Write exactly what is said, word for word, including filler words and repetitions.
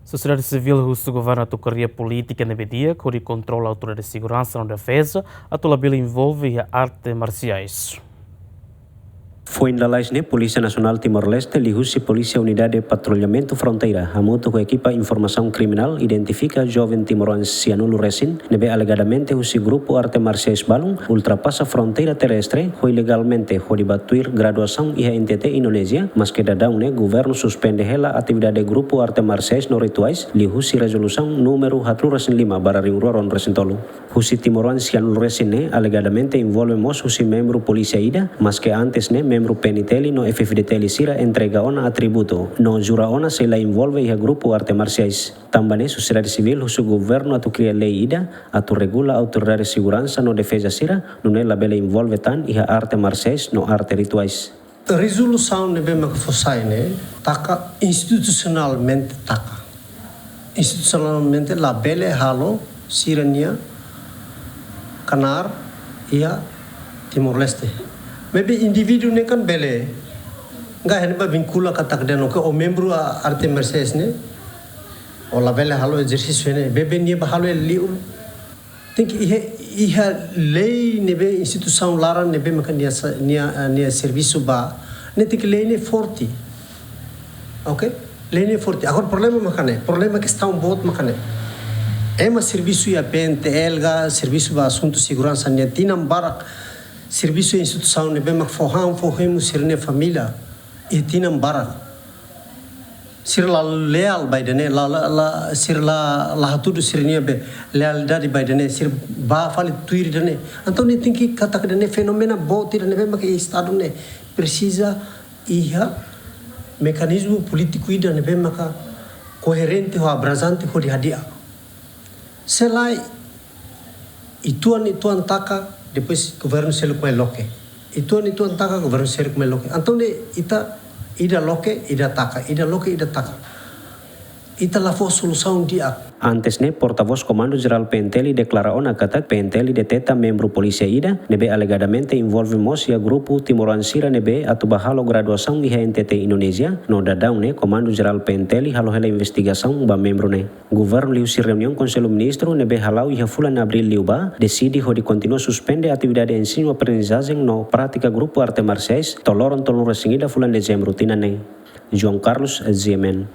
Sosiedade sivíl husu governu atu kria polítika ne'ebé di'ak hodi kontrola autoridade seguransa no defeza atu labele envolve iha arte marsiais. Foin lalais ne'e, Polísia Nasionál Timor-Leste liuhusi Polísia Unidade Patrullamentu Fronteira hamutuk ho ekipa informasaun kriminál identifika joven timoroan sianulu resin ne'ebé alegadamente husi grupu arte marsiais balun ultrapasa fronteira terrestre ho ilegalmente hodi ba tuir graduasaun iha N T T Indonézia, maske daudaun ne'e governu suspende hela atividade grupu arte marsiais no rituais liuhusi rezolusaun númeru haatnulu resin lima barra rihun rua ruanulu resin tolu. Husi timoroan sianulu resin ne'e alegadamente envolve mós husi membru polísia ida, maske antes ne'e membru P N T L no F F D T L sira entrega ona atributu no jura ona sei la envolve iha grupu arte marsiais. Tanba ne'e, sosiedade sivíl husu governu atu kria lei ida atu regula autoridade seguransa no defeza sira, nune'e labele envolve tan iha arte marsiais no arte rituais. Rezolusaun ne'ebé maka fó sai ne'e taka institusionalmente taka. Institusionalmente labele halo sira-nia knaar iha Timor-Leste. Maibé indivíduu ne'e kan bele, enggak hene ba vinkula katak dehan oke, ó membru a-, arte marsiais ne'e, ó labele halo ezersísiu ne'e, bebé nia ba halo liur. Tenke iha, iha lei ne'ebé instituisaun laran ne'ebé maka nia sa-, nia, nia servisu ba, ne'e tenke lei ne'e forte. Oke? Lei ne'e forte. Agora problema maka ne'e, problema kestaun boot maka ne'e. Ema servisu iha P N T L ka, servisu ba asuntu seguransa nian tinan barak, servisu iha instituisaun ne'ebé mak fó han, fó hemu sira-nia família iha tinan barak. Sira la leál ba ida-ne'e, la, la, la, sira la, la hatudu sira-nia be lealdade ba ida-ne'e, sira ba fali tuir ida-ne'e. Entaun ne'e tenke katak ida-ne'e fenómenu boot ida ne'ebé maka Estadu ne'e presiza iha mekanizmu polítiku ida ne'ebé maka koerente ho abrazante hodi hadi'a. Se lae, uitoan, uitoan taka, depois governu seluk mai loke. Uitoan, uitoan taka, governu seluk mai loke. Entaun ne'e ita, ida loke, ida taka, ida loke, ida taka. Ita la fó solusaun di'ak. Antes ne'e, portavós Komandu Jerál P N T L deklara ona katak P N T L deteta membru polísia ida ne'ebé alegadamente envolve mós iha grupu timoroan sira ne'ebé atu ba halo graduasaun iha N T T Indonézia, no daudaun ne'e Komandu Jerál P N T L halo hela investigasaun ba membru ne'e. Governu liuhusi reuniaun Konsellu Ministru ne'ebé hala'o iha fulan Abríl liubá, deside hodi kontinua suspende atividade ensinu-aprendizajen no prátika grupu arte marsiais to'o loron tolunulu resin ida fulan Dezembru tinan ne'e. João Carlos, G M N.